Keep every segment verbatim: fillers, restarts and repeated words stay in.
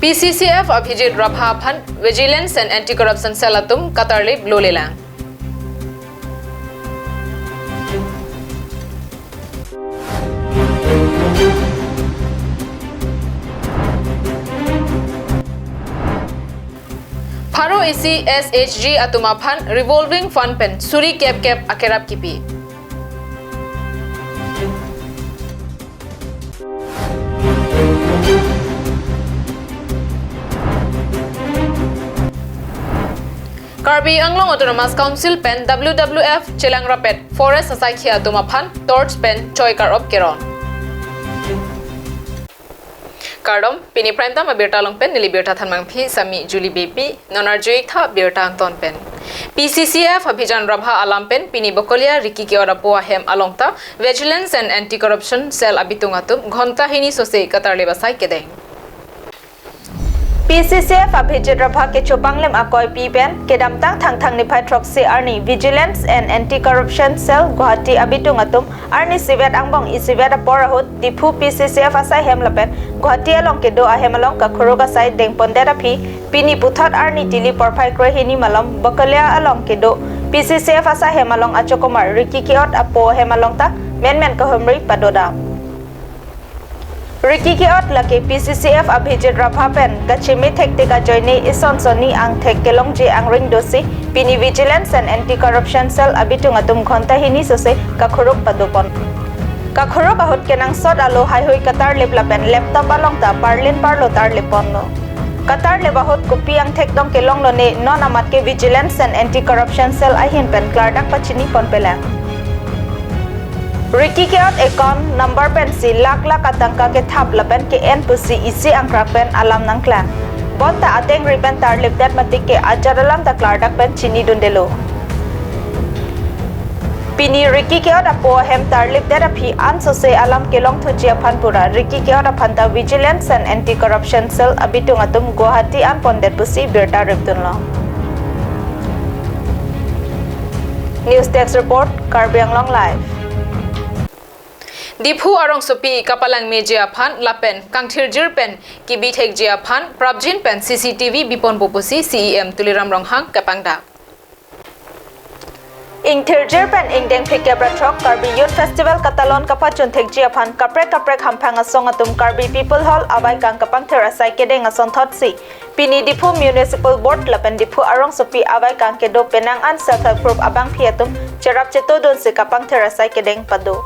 P C C F Abhijit Rabha aphan Vigilance and Anti-Corruption Cell atum katarlip lolelang. Pharo isi S H G atum aphan revolving fund pen suri kep kep akerap kipi. Karbi Anglong Autonomous Council pen W W F chelang rapet forest asaikhi atum aphan torch pen choi karop keron. Kardom, pini Prime Time abirta along pen neli birta thanmangpi Sami Julie Beypi, non arju-ik tha birta angton pen. P C C F Abhijit Rabha alam pen pini Bokolia Riki Ke-ot apo ahem along ta Vigilance and Anti-Corruption Cell abitung atum ghonta hini sose katarlip asai kedeng. P C C F Abhijit Rabha kecho panglem akoipi pen kedamtang Thangthang niphai throksi arni Vigilance and Anti-Corruption Cell Guwahati abitung atum arni isivet angbong isivet apor ahut Diphu P C C F asai hem lapen Guwahati along kedo ahem along kakhuruk asai dengpondet aphi pini puthot arni tili porphai kre hini malom Bokolia along kedo P C C F asai hem along achokomar Riki Ke-ot apo ahem along ta menmen kahumri padodam. Riki Ke-ot lake P C C F Abhijit Rabha pen kacheme thektik ajoine ison sonni angthek kelongji angring dosi pini Vigilance and Anti-Corruption Cell abitung atum ghonta hini sose kakhuruk padopon. Kakhuruk ahut kenangsot alo haihui katarlip lapen laptop along ta parlin parlo tarlip ponlo. Katarlip ahut kopi angthek dong kelong lone non amat ke Vigilance and Anti-Corruption Cell ahin pen klardak pachini ponpelang. Riki Ke-ot account number pensi lakh lakh atangka kethap lapen ke-en pusi isi angkrak pen alam nangklang. Bonta atengri pen tarlipdet matik ke ajat alam ta klardak pen chinidundelo. Pini Riki Ke-ot apo ahem tarlipdet aphi ansose alam kelongthuji aphan pura Riki Ke-ot aphan ta Vigilance and Anti-Corruption Cell abitung atum Guwahati anpondet pusi birta ripdunlo. News Desk Report, Karbi Anglong Live. Diphu arongsopi kapalangmeji aphan lapen kangthirjir pen kibithekji aphan prapjin pen C C T V biponpo pusi C E M Tuliram Ronghang kapangdak. Ingthirjir pen ingdeng phlikep ra throk Karbi Youth Festival katalon kapachunthekji aphan kaprek kaprek hamphang asong atum Karbi People Hall avaikang kapangthir asai kedeng asonthotsi pini Diphu Municipal Board lapen Diphu arongsopi avaikang kedo penang an self help group abangpi atum cherap chetodunsi kapangthir asai kedeng pado.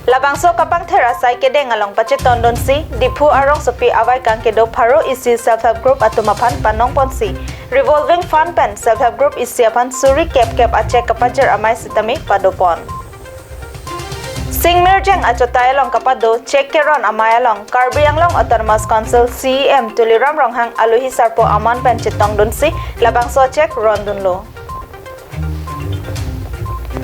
Labangso kapangthir asai kedeng along pachetondunsi Diphu arongsopi avaikang kedo pharo isi self help group atum aphan panongponsi revolving fund pen self help group isi aphan suri kep kep a cheque kapajir amei sitame padopon. Singmirjeng achotai along kapado cheque keron amei along Karbi Anglong Autonomous Council C E M Tuliram Ronghang alohi sarpo aman pen chetongdunsi labangso cheque rondunlo.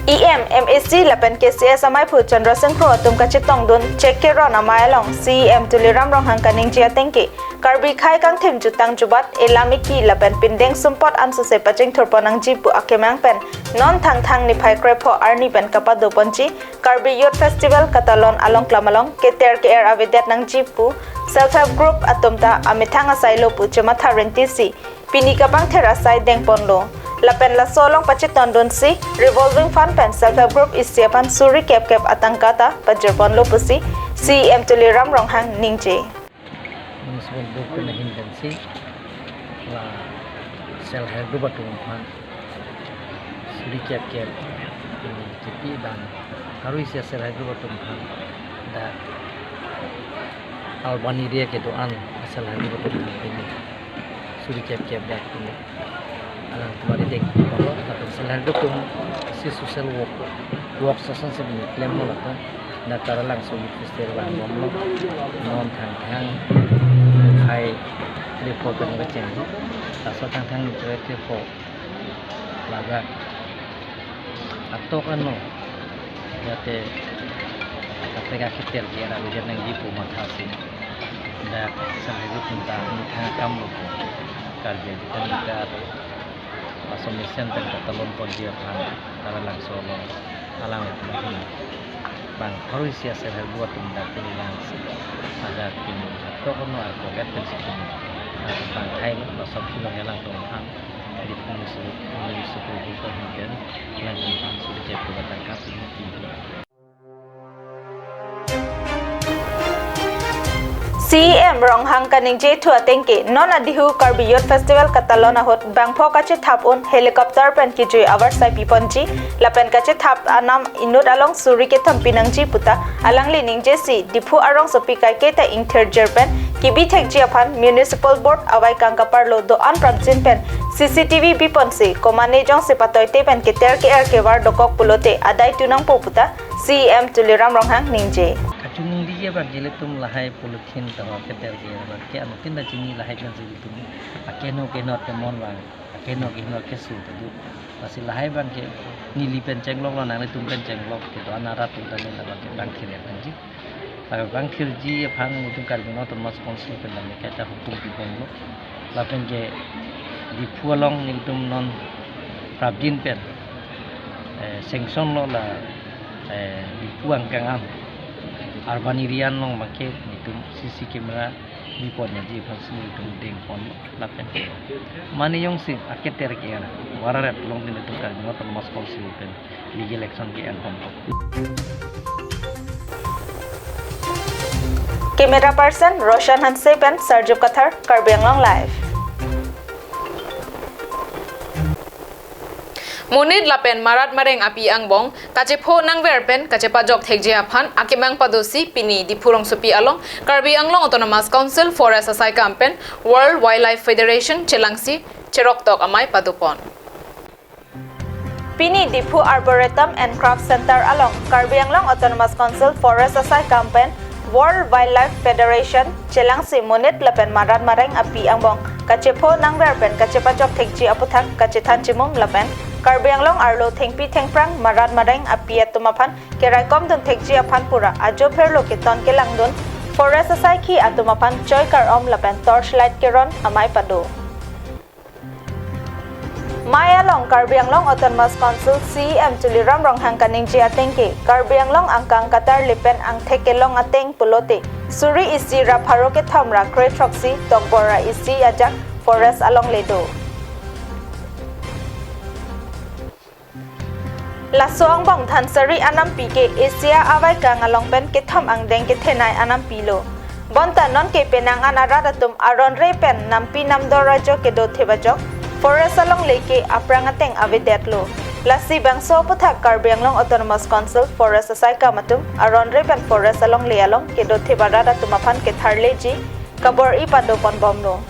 E M, M A C lapen K C S amaiphu Chandra Sing Kro atum kachetongdun cheque keron amei along C E M Tuliram Ronghang kaningje ateng ke Karbi akhei kangthim jutang jubat elam eki lapen pindeng sumpot ansose pachingthurpon nangji pu akemang pen non Thangthang niphai krepho arni pen kapadoponji Karbi Youth Festival katalon along klam along keter ke-er avedet nangji pu self help group atum ta amethang asai lo pu chematha rengtisi pini kapangthir asai dengponlo. Lapen laso along pachetondunsi revolving fund pen self help group isi aphan suri kep kep atangka ta pajirponlo pusi C E M Tuliram Ronghang ningje. Municipal board pen ahin pensi la self help group atum aphan suri kep kep, ini kipi dan harui sia self help group atum aphan dak urban area kedo-an self help group atum aphan pini suri kep kep dak pini alang tumari deng polo lapen self help group atum si social work, work session si pini klemlo lapen dak Taralangso Youth Festival vangbomlo. Non Thangthang niphai krepho pen kecheng. Laso Thangthang niphai krepho ladak atok ano jate kaprek aketer ke-er avedet nangji pu mathasi dak self help group atum ta amethang akam lo pu Karbi atum ta laso mesen pen katalonponji aphan Taralangso along alang atum ahin Bang pharo isi aser herbu atum dak pini lang si. Ajar pini tok no ar koget pensi pini. Bang hai lo, laso aphi bang alangtum aphan Diphu Municipal, Municipal Board ahin pen alangtum aphan suri chepu batang kap ini tinggi. C E M Ronghang kaningje thu ateng ke, non adihu Karbi Youth Festival katalon ahut bangpho kachethap un helicopter pen kejui avarsai piponji, lapen kachethap anam inut along suri kethom pinangji puta alangli ningje si, Diphu arongsopi kaiketa ingthirjir pen kebi thekji aphan Municipal Board avaikang kaparlo do-an prapjin pen C C T V biponsi, komane jongsi patoite pen keter ke-er kevar dokok pulote adai tu nangpo puta C E M Tuliram Ronghang ningje. Kachiningri abang ke ilitum lahai polythene ta keter ke abang ke anuttin ta chini lahai pensi ilitum akeno keno temon abang, akeno keno keso ta do. Lasi lahai abang ke neli pen chenglok lo, nanglitum pen chenglok ke do-an arat atum ta neli abang ke bang kiri abang ji. Lapen bang kirji aphan nelitum Karbi Anglong Autonomous Council pen dam kaita hukum pibomlo. Lapen ke Diphu along nelitum non prapjin pen, eh, sanction lo la, eh, Diphu angkang an urban area along abang ke nelitum C C camera biponji aphansi nelitum dengponlo. Lapen ke mane jongsi aketer ke-er avarsai along nelitum Karbi Anglong Autonomous Council pen legal action ke-en ponpo. Camera person Roshan Hanse pen Sarjup Kathar, Karbi Anglong Live. Monit lapen marat mareng api angbong kachepho nangver pen kachepajok thekji aphan akemang padosi pini Diphu rongsopi along Karbi Anglong Autonomous Council Forest asaikam pen World Wildlife Federation chelangsi cheroktok amei padopon. Pini Diphu Arboretum and Craft Center along Karbi Anglong Autonomous Council Forest asaikam pen World Wildlife Federation chelangsi monit lapen marat mareng api angbong kachepho nangver pen kachepajok thekji aputhak kachethan chimum lapen Karbi Anglong arlo thengpi thengphrang marat mareng api atum aphan keraikom dun thekji aphan pura ajo pherlo keton kelangdun, forest asaikhi atum aphan choi kar-om lapen torch light keron amei pado. Mei along Karbi Anglong Autonomous Council C E M Tuliram Ronghang kaningje ateng ke, Karbi Anglong angkang katarli pen angthek kelong ateng pulote suri isi ra pharo kethom ra kre throksi tokbor ra isi ajak forest alongle do. Laso angbong Dhansiri anampi ke Asia avaikang along pen kethom angdeng kethenei anampi lo. Bonta nonke penang an arat atum aron re pen nampi namdor ajo kedo thepajok, forest alongle ke aphrang ateng avedetlo. Lasi bangso aputhak Karbi Anglong Autonomous Council forest asaikam atum aron re pen forest alongle along kedo thep arat atum aphan ketharleji kabor-i padoponbomlo.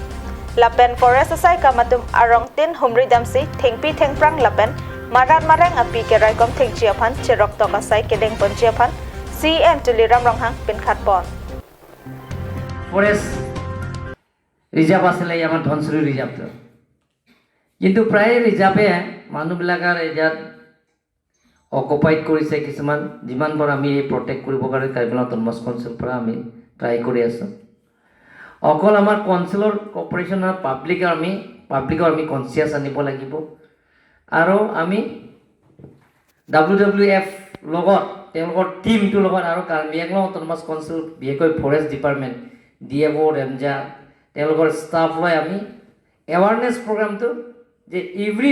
Lapen forest asaikam atum arong tin humri damsi thengpi thengphrang lapen marat mareng api keraikom thekji aphan cheroktok asai kedengponji aphan C E M Tuliram Ronghang pinkhatpon. Forest reserve আছিলে, আমাৰ ধনশিৰি ৰিজাৰ্ভটো। কিন্তু প্ৰায় ৰিজাৰ্ভে মানুহবিলাকৰ ইয়াত অকুপাইড কৰিছে কিছুমান। যিমান পাৰোঁ আমি এই প্ৰটেক্ট কৰিবৰ কাৰণে কাৰ্বি আংলং অট'নমাছ কাউন্সিলৰ পৰা আমি ট্ৰাই কৰি আছোঁ। অকল আমাৰ কাউন্সিলৰ কৰ্পৰেশ্যনৰ পাব্লিকৰ আমি, পাব্লিকৰ আমি কনচিয়াছ আনিব লাগিব। আৰু আমি ডাব্লিউ ডাব্লিউ এফ লগত, তেওঁলোকৰ টিমটোৰ লগত আৰু কাৰ্বি আংলং অট'নমাছ কাউন্সিল, বিশেষকৈ forest department, D F O', ranger, তেওঁলোকৰ ষ্টাফ লৈ আমি এৱাৰনেছ প্ৰগ্ৰামটো যে এভৰি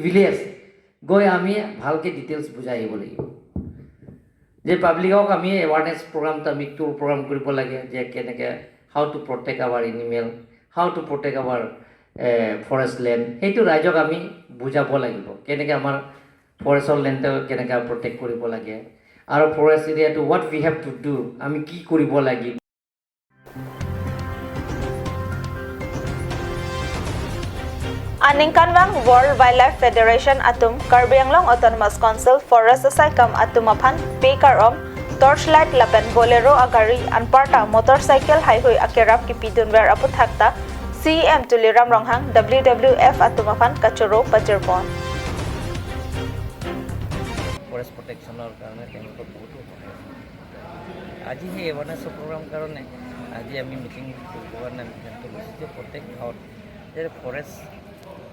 ভিলেজ গৈ আমি ভালকৈ ডিটেইলছ বুজাই আহিব লাগিব। যে পাব্লিকক আমি এৱাৰনেছ প্ৰগ্ৰামটো আমি টুৰ প্ৰগ্ৰাম কৰিব লাগে, যে কেনেকৈ, how to protect our animal, how to protect our, A, forest land, সেইটো ৰাইজক আমি বুজাব লাগিব, কেনেকৈ আমাৰ ফৰেষ্টৰ লেণ্ডটো কেনেকৈ প্ৰটেক্ট কৰিব লাগে আৰু ফৰেষ্ট এৰিয়াটো what we have to do, আমি কি কৰিব লাগিব। Aningkanvang World Wildlife Federation atum Karbi Anglong Autonomous Council Forest asaikam atum aphan pe kar-om, torch light lapen Bolero agari anparta motorcycle haihui akerap kipidunver aputhak ta C E M Tuliram Ronghang W W F atum aphan kachoro pajirpon. Forest প্ৰটেকশ্যনৰ কাৰণে তেওঁলোকৰ বহুতো সহায় হয়। আজি সেই এৱাৰনেছৰ প্ৰগ্ৰাম কাৰণে আজি আমি মিটিং কৰিবৰ কাৰণে আমি সিদ্ধান্ত লৈছোঁ যে প্ৰত্যেক গাঁৱত যে ফৰেষ্ট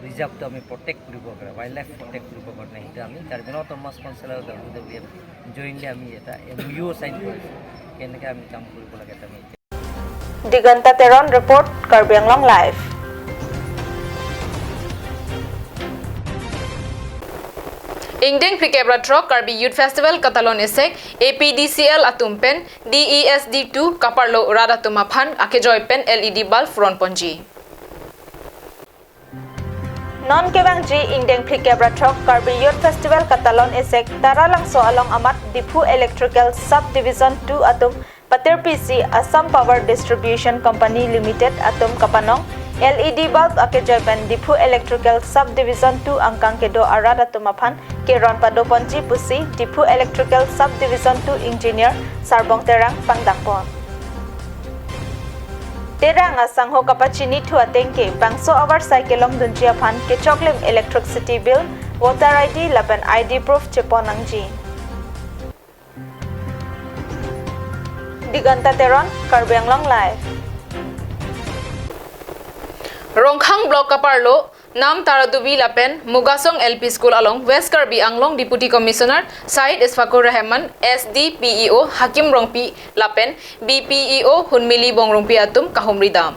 ৰিজাৰ্ভটো আমি প্ৰটেক্ট কৰিবৰ কাৰণে, ৱাইল্ড লাইফ প্ৰটেক্ট কৰিবৰ কাৰণে সেইটো আমি কাৰ্বি আংলং অট'নমাছ কাউন্সিল আৰু ডাব্লিউ ডাব্লিউ এফ জইণ্টলি আমি এটা এম অ' ইউ চাইন কৰিছোঁ। কেনেকৈ আমি কাম কৰিব লাগে এটা আমি Diganta Teron report, Karbi Anglong Live. Ingdeng phlikep ra throk Karbi Youth Festival Katalon Isek A P D C L atum pen D E S D two kaparlo rat atum aphan akejoi pen L E D bulb ron ponji. Non kevangji ingdeng phlikep ra throk Karbi Youth Festival Katalon Isek Taralangso along amat Diphu Electrical Sub Division two atum patirpisi Assam Power Distribution Company Limited atum kapanong L E D bulb akejoi pen Diphu Electrical Sub Division two angkang kedo arat atum aphan keron pado ponji pusi Diphu Electrical Sub Division two Engineer Sarbong Terang pangdak pon. Terang asangho kapachini thu ateng ke bangso avarsai kelongdunji aphan kechoklim electricity bill, voter I D lapen I D proof chepon nangji. Diganta Teron, Karbi Anglong Live. Rongkhang Block kaparlo Nam Taradubi lapen Mugasong L P School along West Karbi Anglong Deputy Commissioner Syed Isfakur Rahman, S D P E O Hakim Rongpi lapen B P E O Hunmili Bongrungpi atum kahumri dam.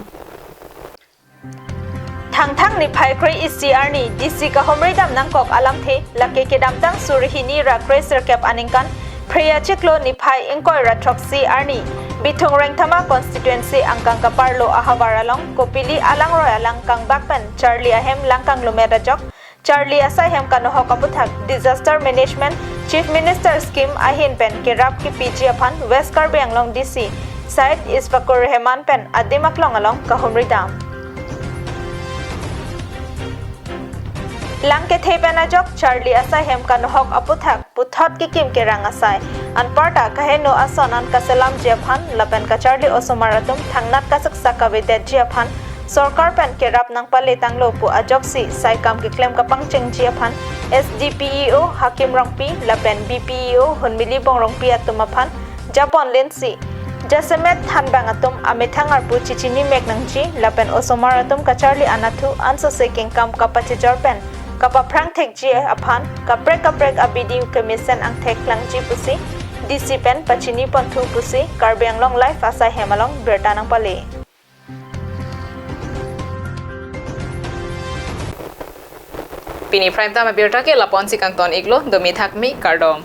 Thangthang niphai kre-isi arni D C kahumri dam nangkok alamthe lake kedamtang suri hini ra kre-sirkep aningkan Phre achiklo niphai ingkoi ra throksi arni Bithung Rengthama constituency angkang kaparlo ahavar along Kopili alangroi alang kangbak pen charli ahem lang kanglumet ajok charli asai hem kanohok aputhak Disaster Management Chief Minister Scheme ahin pen kerap kepiji aphan West Karbi Anglong D C Syed Isfakur Rahman pen adim aklong along kahumri dam. Lang kethe pen ajok charli asai hem kanohok aputhak puthot kekim kerang asai anparta kaheno ason an kaselamji aphan lapen kacharli osomar atum thangnat kasaksak kavedetji aphan sorkar pen kerap nangpale tanglo pu ajoksi sai kam keklem kapangchengji aphan S D P E O Hakim Rongpi lapen B P E O Hunmili Bongrungpi atum aphan japon lensi jasemet thanbang atum amethang arpu chichini mek nangji lapen osomar atum kacharli anatthu ansose kengkam kapachejor pen kapaphrang thekji aphan kaprek kaprek abidi kemesen angthek langji pusi D C pen pachini ponthu pusi Karbi Anglong Live asai hem along birta nangpale. Pini Prime Time abirta ke lapu-ansi kangton iklo, domi thakmi, kardom.